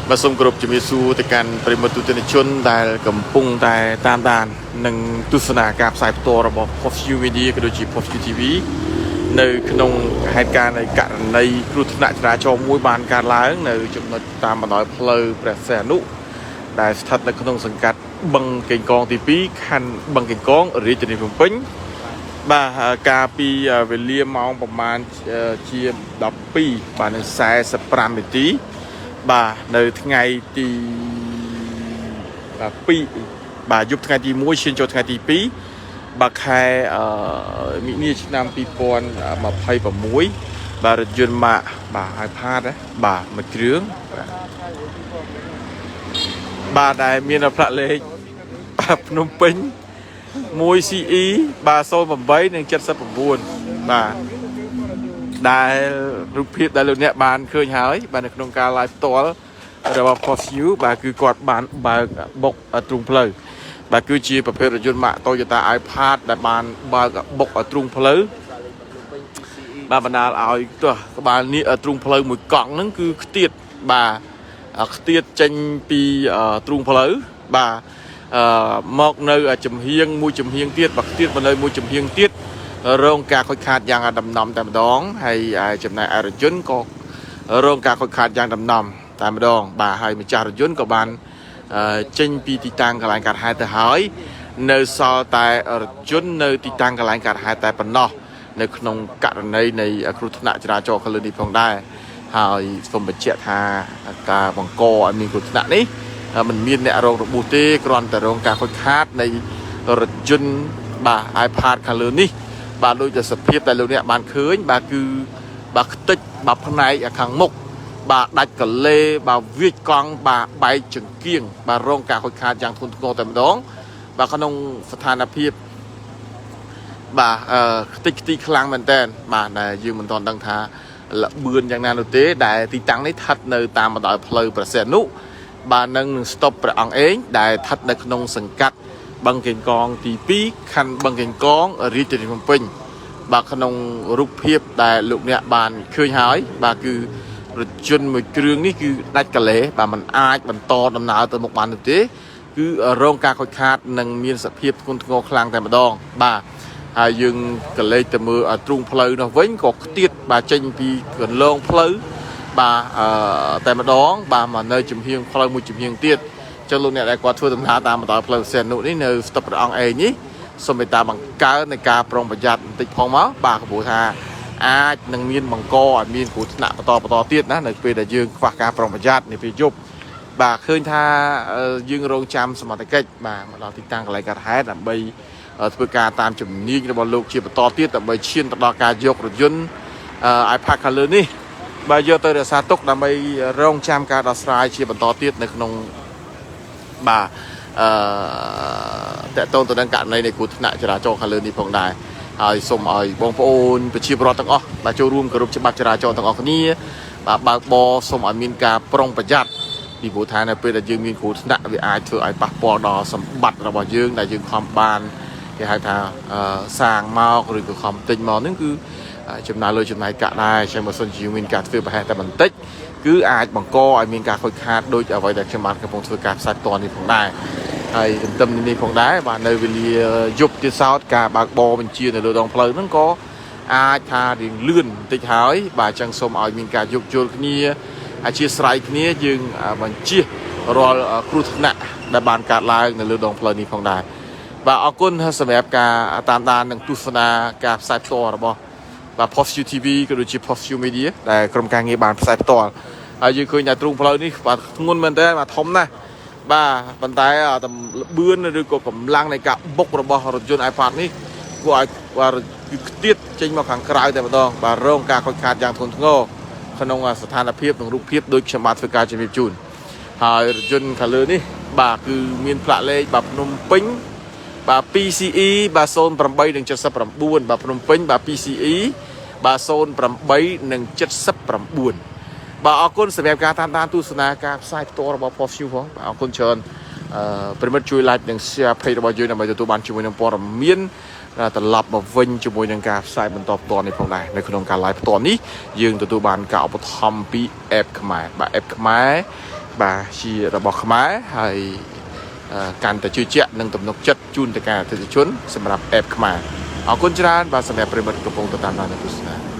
បាទសូមគោរពជំរាបសួរទៅកាន់ប្រិយមិត្តទូទាំងជនដែលកំពុងតែតាមដាននិងទស្សនាការផ្សាយផ្ទាល់របស់ Post U Media ក៏ដូចជា Post U TV នៅក្នុងហេតុការណ៍នៃករណីគ្រោះថ្នាក់ចរាចរណ៍មួយបានកើតឡើងនៅចំណុចតាមបណ្ដោយផ្លូវព្រះសីហនុដែលស្ថិតនៅក្នុងសង្កាត់បឹងកេងកងទី2ខណ្ឌបឹងកេងកងរាជធានីភ្នំពេញបាទកាលពីវេលាម៉ោងប្រមាណជា12បាទនឹង45នាទី បាទនៅថ្ងៃទីបាទ2បាទយប់ថ្ងៃទី1ឈានចូលថ្ងៃទី2បាទខែអឺមិនិនាឆ្នាំ2026បាទរថយន្តម៉ាកបាទ iPad ណាបាទមួយគ្រឿងបាទបាទដែលមានផ្លាកលេខបាទភ្នំពេញ 1 CE បាទ08និង79បាទដែលរូបភាពដែលលោកអ្នកបានឃើញហើយបាទនៅក្នុងការ live ផ្ទាល់របស់ Post U បាទគឺគាត់បានបើកបុកទ្រូងផ្លូវបាទគឺជាប្រភេទរថយន្តម៉ាក Toyota iPad ដែលបានបើកបុកទ្រូងផ្លូវបាទបណ្ដាលឲ្យទោះក្បាលនេះទ្រូងផ្លូវមួយកង់ហ្នឹងគឺខ្ទាតបាទខ្ទាតចេញពីទ្រូងផ្លូវបាទអឺមកនៅចំហៀងមួយចំហៀងទៀតបាទខ្ទាតមកនៅមួយចំហៀងទៀតរងការខូចខាតយ៉ាងដំណំតែម្ដងហើយចំណែកឯរថយន្តក៏រងការខូចខាតយ៉ាងដំណំតែម្ដងបាទហើយម្ចាស់រថយន្តក៏បានចេញពីទីតាំងកន្លែងកើតហេតុទៅហើយនៅសល់តែរថយន្តនៅទីតាំងកន្លែងកើតហេតុតែប៉ុណ្ណោះនៅក្នុងករណីនៃគ្រោះថ្នាក់ចរាចរណ៍ខាងលើនេះផងដែរហើយសូមបញ្ជាក់ថាការបង្កឲ្យមានគ្រោះថ្នាក់នេះมันមានអ្នករងរបួសទេគ្រាន់តែរងការខូចខាតនៃរថយន្តបាទ iPad ខាងលើនេះបាទដូចតែសភាពដែលលោកអ្នកបានឃើញបាទគឺបាទខ្ទេចបាទផ្នែកខាងមុខបាទដាច់កលេបាទវាចកង់បាទបែកចង្គៀងបាទរងការខូចខាតយ៉ាងធ្ងន់ធ្ងរតែម្ដងបាទក្នុងស្ថានភាពបាទអឺខ្ទេចខ្ទីខ្លាំងមែនតើបាទដែលយើងមិនទាន់ដឹងថាលបឿនយ៉ាងណានោះទេដែលទីតាំងនេះស្ថិតនៅតាមបណ្ដោយផ្លូវព្រះសីហនុបាទនឹងស្តុបព្រះអង្គឯងដែលស្ថិតនៅក្នុងសង្កាត់បឹងកេងកងទី2ខណ្ឌបឹងកេងកងរាជធានីភ្នំពេញបាទក្នុងរូបភាពដែលលោកអ្នកបានឃើញហើយបាទគឺរថយន្តមួយគ្រឿងនេះគឺដាច់កលេបាទมันអាចបន្តដំណើរទៅមុខបាននោះទេគឺរងការខូចខាតនិងមានសភាពធ្ងន់ធ្ងរខ្លាំងតែម្ដងបាទហើយយើងកលេចទៅមើលទ្រូងផ្លូវនោះវិញក៏ខ្ទាតបាទចេញពីកន្លងផ្លូវបាទអឺតែម្ដងបាទមកនៅចំហៀងផ្លូវមួយចំហៀងទៀតចុះលោកអ្នកដែលគាត់ធ្វើដំណើរតាមបណ្ដោយផ្លូវសែននុនេះនៅស្តុបព្រះអង្គឯងនេះសូមមេត្តាបង្កើននៃការប្រុងប្រយ័ត្នបន្តិចផងមកបាទព្រោះថាអាចនឹងមានបង្កឲ្យមានគ្រោះថ្នាក់បន្តបន្តទៀតណានៅពេលដែលយើងខ្វះការប្រុងប្រយ័ត្ននៅពេលយប់បាទឃើញថាយើងរងចាំសមត្ថកិច្ចបាទមកដល់ទីតាំងកន្លែងកើតហេតុដើម្បីធ្វើការតាមជំនាញរបស់លោកជាបន្តទៀតដើម្បីឈានទៅដល់ការយករថយន្ត iPad color នេះបាទយកទៅរក្សាទុកដើម្បីរងចាំការដោះស្រាយជាបន្តទៀតនៅក្នុងបាទអឺតកតងទៅនឹងករណីនៃគ្រោះថ្នាក់ចរាចរណ៍ខាងលើនេះផងដែរហើយសូមឲ្យបងប្អូនប្រជាពលរដ្ឋទាំងអស់បាទចូលរួមគោរពច្បាប់ចរាចរណ៍ទាំងអស់គ្នាបាទបើកបរសូមឲ្យមានការប្រុងប្រយ័ត្នពីព្រោះថានៅពេលដែលយើងមានគ្រោះថ្នាក់វាអាចធ្វើឲ្យប៉ះពាល់ដល់សម្បត្តិរបស់យើងដែលយើងខំបានគេហៅថាសាងមកឬក៏ខំទិញមកហ្នឹងគឺចំណាយលុយចំណាយកាក់ដែរចឹងបើសិនជាយើងមានការធ្វើប្រហែសតែបន្តិចគឺអាចបង្កឲ្យមានការខូចខាតដូចអ្វីដែលខ្ញុំបានកំពុងធ្វើការផ្សាយផ្ទាល់នេះផងដែរហើយទន្ទឹមនេះផងដែរបាទនៅវេលាយប់ទៀតសោតការបើកបរបញ្ជានៅលើដងផ្លូវហ្នឹងក៏អាចថារៀងលឿនបន្តិចហើយបាទអញ្ចឹងសូមឲ្យមានការយោគយល់គ្នាអធិស្ឋានគ្នាយើងបញ្ជៀសរាល់គ្រោះថ្នាក់ដែលបានកើតឡើងនៅលើដងផ្លូវនេះផងដែរបាទអរគុណសម្រាប់ការតាមដាននិងទស្សនាការផ្សាយផ្ទាល់របស់បាទ Post U TV ក៏ដូចជា Post U Media ដែលក្រុមការងារបានផ្សាយផ្ទាល់ហើយយើងឃើញថាទ្រូងផ្លូវនេះបាទធ្ងន់មែនតើបាទធំណាស់បាទប៉ុន្តែតែលបឿនឬក៏កម្លាំងនៃការបុករបស់រថយន្ត iPad នេះគួរឲ្យបាទគឺខ្ទាតចេញមកខាងក្រៅតែម្ដងបាទរងការខូចខាតយ៉ាងធ្ងន់ធ្ងរក្នុងស្ថានភាពនិងរូបភាពដូចខ្ញុំបាទធ្វើការជំរាបជូនហើយរថយន្តខាងលើនេះបាទគឺមានផ្លាកលេខបាទភ្នំពេញបាទ 2CE បាទ08និង79បាទភ្នំពេញបាទ 2CE បាទ08និង79បាទអរគុណសម្រាប់ការតាមដានទស្សនាការផ្សាយផ្ទាល់របស់ Post News ផងបាទអរគុណច្រើនអឺប្រិមិត្តជួយ like និង share page របស់យើងដើម្បីទទួលបានជាមួយនឹងព័ត៌មានត្រឡប់មកវិញជាមួយនឹងការផ្សាយបន្តផ្ទាល់នេះផងដែរនៅក្នុងការ live ផ្ទាល់នេះយើងទទួលបានការឧបត្ថម្ភពី app ខ្មែរបាទ app ខ្មែរ បាទជារបស់ខ្មែរហើយអឺកាន់តែជឿជាក់និងទំនុកចិត្តជូនទៅកាន់អតិថិជនសម្រាប់ app ខ្មែរអរគុណច្រើនបាទសម្រាប់ប្រិយមិត្តកំពុងទៅតាមដានទស្សនា។